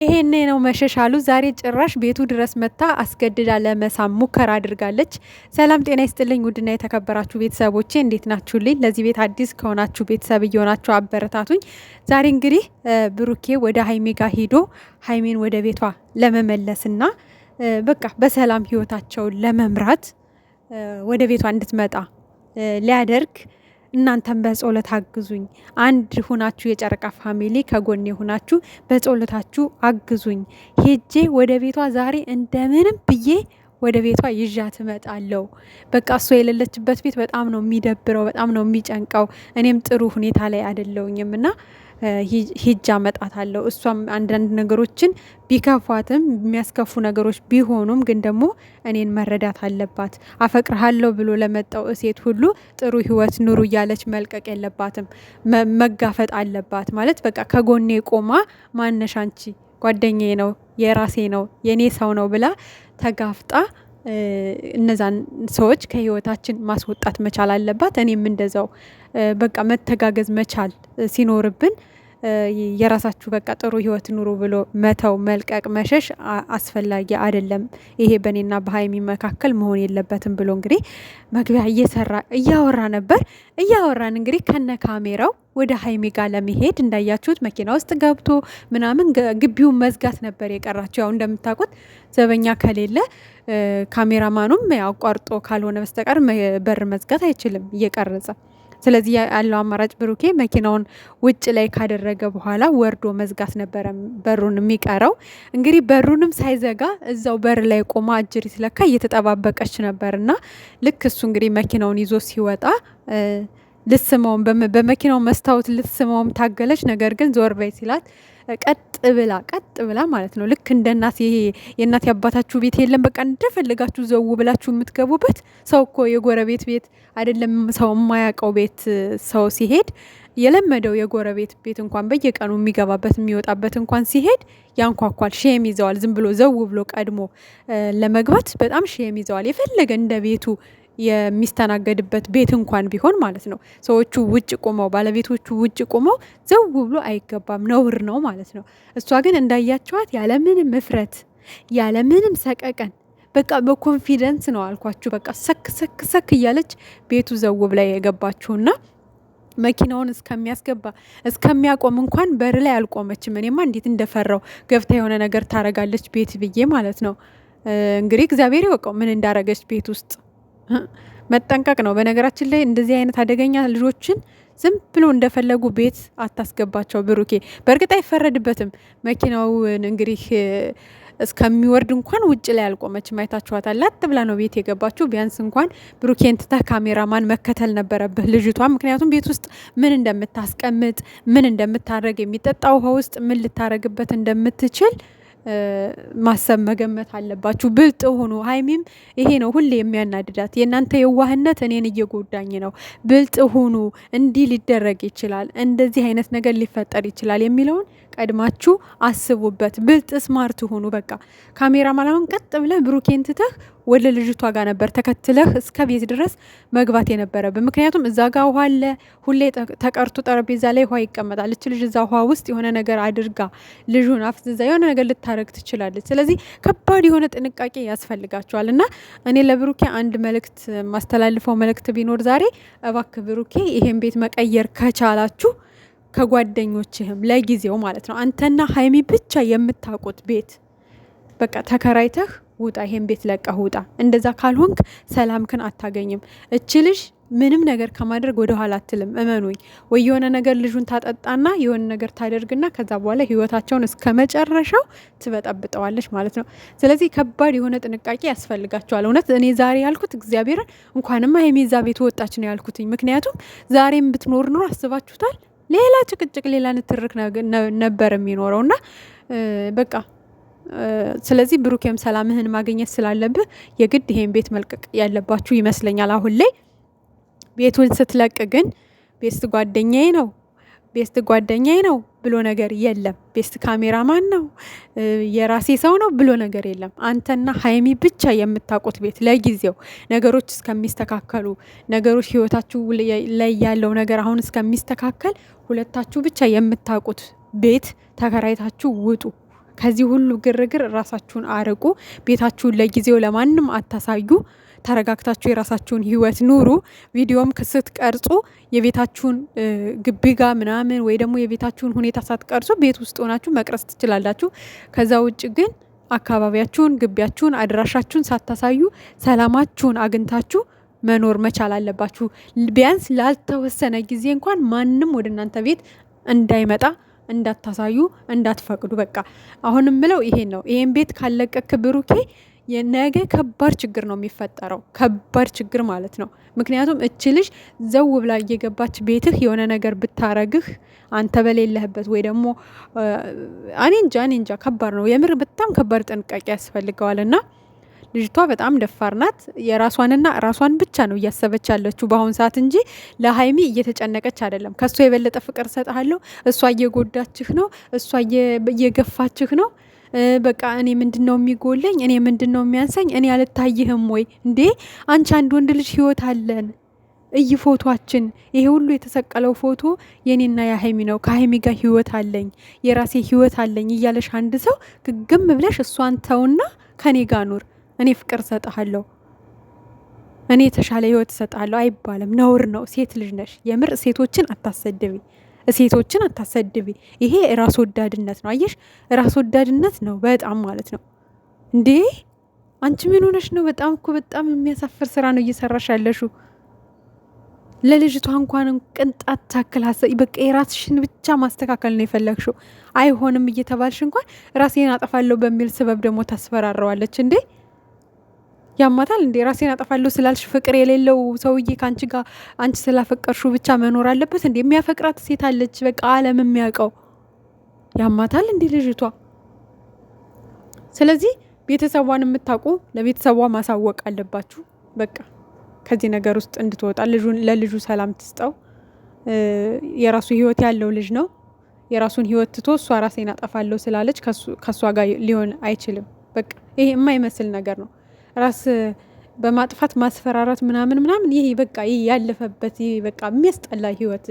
ይሄኔ ነው መሸሽ አሉ። ዛሬ ጭራሽ ቤቱ ድረስ መታ አስገድዳ ለመሳም ሙከራ አድርጋለች። ሰላም ጤና ይስጥልኝ ውድና የተከበራችሁ ቤተሰቦቼ እንዴት ናችሁልኝ? ለዚህ ቤት አዲስ ከሆናችሁ ቤተሰብ እየሆናችሁ አበረታቱኝ። ዛሬ እንግዲህ ብሩኬ ወደ ሀይሜ ጋር ሂዶ ሀይሜን ወደ ቤቷ ለመመለስና በቃ በሰላም ህይወታቸውን ለመምራት ወደ ቤቷ እንድትመጣ ሊያደርግ እናንተም በጸሎት አግዙኝ። አንድ ሁናችሁ የጨረቃ family ከጎኔ ሁናችሁ በጸሎታችሁ አግዙኝ። ሄጄ ወደ ቤቷ ዛሬ እንደምንም ብዬ ወደ ቤቷ ይዣት እመጣለሁ። በቃ እሷ የሌለችበት ቤት በጣም ነው የሚደብረው፣ በጣም ነው የሚጨንቀው። እኔም ጥሩ ሁኔታ ላይ አይደለሁኝም እና ሂጃ አመጣታለሁ። እሷም አንዳንድ ነገሮችን ቢከፏትም የሚያስከፉ ነገሮች ቢሆኑም ግን ደግሞ እኔን መረዳት አለባት። አፈቅርሃለሁ ብሎ ለመጣው እሴት ሁሉ ጥሩ ህይወት ኑሩ እያለች መልቀቅ የለባትም፣ መጋፈጥ አለባት። ማለት በቃ ከጎኔ ቆማ ማነሽ አንቺ ጓደኛዬ ነው የራሴ ነው የኔ ሰው ነው ብላ ተጋፍጣ እነዛን ሰዎች ከህይወታችን ማስወጣት መቻል አለባት። እኔም እንደዛው በቃ መተጋገዝ መቻል ሲኖርብን የራሳችሁ በቃ ጥሩ ህይወት ኑሩ ብሎ መተው፣ መልቀቅ፣ መሸሽ አስፈላጊ አይደለም። ይሄ በእኔና በሀይሚ መካከል መሆን የለበትም ብሎ እንግዲህ መግቢያ እየሰራ እያወራ ነበር። እያወራን እንግዲህ ከነ ካሜራው ወደ ሀይሚ ጋር ለመሄድ እንዳያችሁት መኪና ውስጥ ገብቶ ምናምን ግቢውን መዝጋት ነበር የቀራቸው። ያው እንደምታውቁት ዘበኛ ከሌለ ካሜራማኑም አቋርጦ ካልሆነ በስተቀር በር መዝጋት አይችልም እየቀረጸ። ስለዚህ ያለው አማራጭ ብሩኬ መኪናውን ውጭ ላይ ካደረገ በኋላ ወርዶ መዝጋት ነበረ በሩን የሚቀረው። እንግዲህ በሩንም ሳይዘጋ እዛው በር ላይ ቆማ አጅሪት ለካ እየተጠባበቀች ነበር እና ልክ እሱ እንግዲህ መኪናውን ይዞ ሲወጣ ልስመውም በመኪናው መስታወት ልስመውም ታገለች። ነገር ግን ዞር በይ ሲላት ቀጥ ብላ ቀጥ ብላ ማለት ነው። ልክ እንደ እናት ይሄ የእናት ያባታችሁ ቤት የለም በቃ እንደፈለጋችሁ ዘው ብላችሁ የምትገቡበት። ሰው እኮ የጎረቤት ቤት አይደለም ሰው የማያውቀው ቤት ሰው ሲሄድ የለመደው የጎረቤት ቤት እንኳን በየቀኑ የሚገባበት የሚወጣበት እንኳን ሲሄድ ያንኳኳል፣ shame ይዘዋል። ዝም ብሎ ዘው ብሎ ቀድሞ ለመግባት በጣም shame ይዘዋል። የፈለገ እንደ ቤቱ የሚስተናገድበት ቤት እንኳን ቢሆን ማለት ነው። ሰዎቹ ውጭ ቆመው ባለቤቶቹ ውጭ ቆመው ዘው ብሎ አይገባም፣ ነውር ነው ማለት ነው። እሷ ግን እንዳያቸዋት ያለምንም እፍረት ያለምንም ሰቀቀን በቃ በ confidence ነው አልኳችሁ። በቃ ሰክ ሰክ ሰክ እያለች ቤቱ ዘው ብላ የገባችሁና መኪናውን እስከሚያስገባ እስከሚያቆም እንኳን በር ላይ አልቆመችም። እኔማ እንዴት እንደፈራው ገብታ የሆነ ነገር ታረጋለች ቤት ብዬ ማለት ነው። እንግዲህ እግዚአብሔር ይወቀው ምን እንዳረገች ቤት ውስጥ መጠንቀቅ ነው። በነገራችን ላይ እንደዚህ አይነት አደገኛ ልጆችን ዝም ብሎ እንደፈለጉ ቤት አታስገባቸው። ብሩኬ በእርግጥ አይፈረድበትም። መኪናውን እንግዲህ እስከሚወርድ እንኳን ውጭ ላይ አልቆመችም። አይታችኋታል። ላጥ ብላ ነው ቤት የገባችው። ቢያንስ እንኳን ብሩኬን ትተህ ካሜራማን መከተል ነበረብህ ልጅቷ። ምክንያቱም ቤት ውስጥ ምን እንደምታስቀምጥ ምን እንደምታደርግ የሚጠጣ ውሃ ውስጥ ምን ልታረግበት እንደምትችል ማሰብ መገመት አለባችሁ። ብልጥ ሁኑ። ሀይሚም ይሄ ነው ሁሌ የሚያናድዳት፣ የእናንተ የዋህነት እኔን እየጎዳኝ ነው። ብልጥ ሁኑ። እንዲህ ሊደረግ ይችላል፣ እንደዚህ አይነት ነገር ሊፈጠር ይችላል የሚለውን ቀድማችሁ አስቡበት። ብልጥ smart ሁኑ። በቃ ካሜራ ማላሁን ቀጥ ብለህ ብሩኬን ትተህ ወደ ልጅቷ ጋር ነበር ተከትለህ እስከ ቤት ድረስ መግባት የነበረብህ። ምክንያቱም እዛ ጋ ውሃ አለ፣ ሁሌ ተቀርቶ ጠረጴዛ ላይ ውሃ ይቀመጣል። እች ልጅ እዛ ውሃ ውስጥ የሆነ ነገር አድርጋ ልጁን አፍዝዛ የሆነ ነገር ልታረግ ትችላለች። ስለዚህ ከባድ የሆነ ጥንቃቄ ያስፈልጋቸዋል። እና እኔ ለብሩኬ አንድ መልእክት ማስተላልፈው መልእክት ቢኖር ዛሬ እባክህ ብሩኬ ይሄን ቤት መቀየር ከቻላችሁ ከጓደኞችህም ለጊዜው ማለት ነው አንተና ሀይሚ ብቻ የምታውቁት ቤት በቃ ተከራይተህ ውጣ፣ ይሄን ቤት ለቀህ ውጣ። እንደዛ ካልሆንክ ሰላምክን አታገኝም። እች ልጅ ምንም ነገር ከማድረግ ወደ ኋላ አትልም። እመኑኝ። ወይ የሆነ ነገር ልጁን ታጠጣና የሆነ ነገር ታደርግና ከዛ በኋላ ህይወታቸውን እስከ መጨረሻው ትበጠብጠዋለች ማለት ነው። ስለዚህ ከባድ የሆነ ጥንቃቄ ያስፈልጋቸዋል። እውነት እኔ ዛሬ ያልኩት እግዚአብሔርን እንኳንማ ሀይሚ እዛ ቤት ወጣች ነው ያልኩትኝ። ምክንያቱም ዛሬም ብትኖር ኑሮ አስባችሁታል ሌላ ጭቅጭቅ፣ ሌላ ንትርክ ነበር የሚኖረው እና በቃ ስለዚህ ብሩኬም ሰላምህን ማግኘት ስላለብህ የግድ ይሄን ቤት መልቀቅ ያለባችሁ ይመስለኛል። አሁን ላይ ቤቱን ስትለቅ ግን best ጓደኛዬ ነው best ጓደኛዬ ነው ብሎ ነገር የለም። best cameraman ነው የራሴ ሰው ነው ብሎ ነገር የለም። አንተና ሀይሚ ብቻ የምታውቁት ቤት ለጊዜው ነገሮች እስከሚስተካከሉ ነገሮች ህይወታችሁ ላይ ያለው ነገር አሁን እስከሚስተካከል ሁለታችሁ ብቻ የምታውቁት ቤት ተከራይታችሁ ውጡ። ከዚህ ሁሉ ግርግር ራሳችሁን አርቁ። ቤታችሁን ለጊዜው ለማንም አታሳዩ። ተረጋግታችሁ የራሳችሁን ህይወት ኑሩ። ቪዲዮም ስትቀርጹ የቤታችሁን ግቢጋ ምናምን ወይ ደግሞ የቤታችሁን ሁኔታ ሳትቀርጹ ቤት ውስጥ ሆናችሁ መቅረጽ ትችላላችሁ። ከዛ ውጭ ግን አካባቢያችሁን፣ ግቢያችሁን፣ አድራሻችሁን ሳታሳዩ ሰላማችሁን አግኝታችሁ መኖር መቻል አለባችሁ። ቢያንስ ላልተወሰነ ጊዜ እንኳን ማንም ወደ እናንተ ቤት እንዳይመጣ እንዳታሳዩ፣ እንዳትፈቅዱ። በቃ አሁንም ምለው ይሄን ነው። ይሄን ቤት ካለቀክ ብሩኬ የነገ ከባድ ችግር ነው የሚፈጠረው፣ ከባድ ችግር ማለት ነው። ምክንያቱም እች ልጅ ዘው ብላ እየገባች ቤትህ የሆነ ነገር ብታረግህ አንተ በሌለህበት ወይ ደግሞ እኔ እንጃ እኔ እንጃ፣ ከባድ ነው የምር በጣም ከባድ ጥንቃቄ ያስፈልገዋል እና ልጅቷ በጣም ደፋር ናት። የራሷንና ራሷን ብቻ ነው እያሰበች ያለችው በአሁን ሰዓት እንጂ ለሀይሚ እየተጨነቀች አይደለም። ከእሷ የበለጠ ፍቅር እሰጥሃለሁ፣ እሷ እየጎዳችህ ነው፣ እሷ እየገፋችህ ነው። በቃ እኔ ምንድን ነው የሚጎለኝ? እኔ ምንድን ነው የሚያንሰኝ? እኔ አልታይህም ወይ እንዴ? አንቺ አንድ ወንድ ልጅ ህይወት አለን እይ ፎቶችን፣ ይሄ ሁሉ የተሰቀለው ፎቶ የኔና የሀይሚ ነው። ከሀይሚ ጋር ህይወት አለኝ፣ የራሴ ህይወት አለኝ እያለሽ አንድ ሰው ግግም ብለሽ እሷን ተውና ከኔ ጋር ኑር፣ እኔ ፍቅር እሰጥሃለሁ፣ እኔ የተሻለ ህይወት እሰጥሃለሁ አይባልም። ነውር ነው። ሴት ልጅ ነሽ። የምር ሴቶችን አታሰድቢ፣ ሴቶችን አታሰድቢ። ይሄ ራስ ወዳድነት ነው። አየሽ፣ ራስ ወዳድነት ነው በጣም ማለት ነው። እንዴ አንቺ ምን ሆነሽ ነው? በጣም እኮ በጣም የሚያሳፍር ስራ ነው እየሰራሽ ያለሽው። ለልጅቷ እንኳን ቅንጣት ታክል በቃ የራስሽን ብቻ ማስተካከል ነው የፈለግሽው። አይሆንም እየተባልሽ እንኳን ራሴን አጠፋለሁ በሚል ስበብ ደግሞ ታስፈራረዋለች እንዴ። ያማታል እንዴ? ራሴን አጠፋለሁ ስላልሽ ፍቅር የሌለው ሰውዬ ከአንቺ ጋር አንቺ ስላፈቀርሹ ብቻ መኖር አለበት እንዴ? የሚያፈቅራት ሴት አለች፣ በቃ ዓለም የሚያውቀው። ያማታል እንዴ ልጅቷ። ስለዚህ ቤተሰቧን የምታውቁ ለቤተሰቧ ማሳወቅ አለባችሁ። በቃ ከዚህ ነገር ውስጥ እንድትወጣ ልጁን ለልጁ ሰላም ትስጠው። የራሱ ህይወት ያለው ልጅ ነው። የራሱን ህይወት ትቶ እሷ ራሴን አጠፋለሁ ስላለች ከእሷ ጋር ሊሆን አይችልም። በቃ ይሄ የማይመስል ነገር ነው። ራስ በማጥፋት ማስፈራራት ምናምን ምናምን ይሄ በቃ ይሄ ያለፈበት ይሄ በቃ የሚያስጠላ ህይወት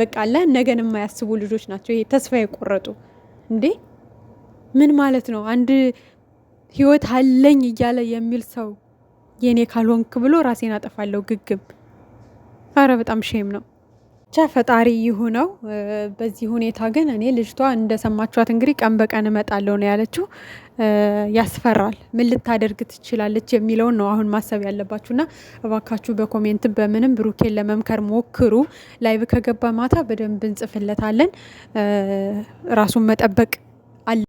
በቃ አለ ነገን የማያስቡ ልጆች ናቸው። ይሄ ተስፋ የቆረጡ እንዴ ምን ማለት ነው? አንድ ህይወት አለኝ እያለ የሚል ሰው የኔ ካልሆንክ ብሎ ራሴን አጠፋለሁ ግግም። አረ በጣም shame ነው። ብቻ ፈጣሪ ይሁነው። በዚህ ሁኔታ ግን እኔ ልጅቷ እንደሰማችኋት እንግዲህ ቀን በቀን እመጣለሁ ነው ያለችው። ያስፈራል። ምን ልታደርግ ትችላለች የሚለውን ነው አሁን ማሰብ ያለባችሁና እባካችሁ በ comment በምንም ብሩኬን ለመምከር ሞክሩ። live ከገባ ማታ በደንብ እንጽፍለታለን። ራሱን መጠበቅ አለ።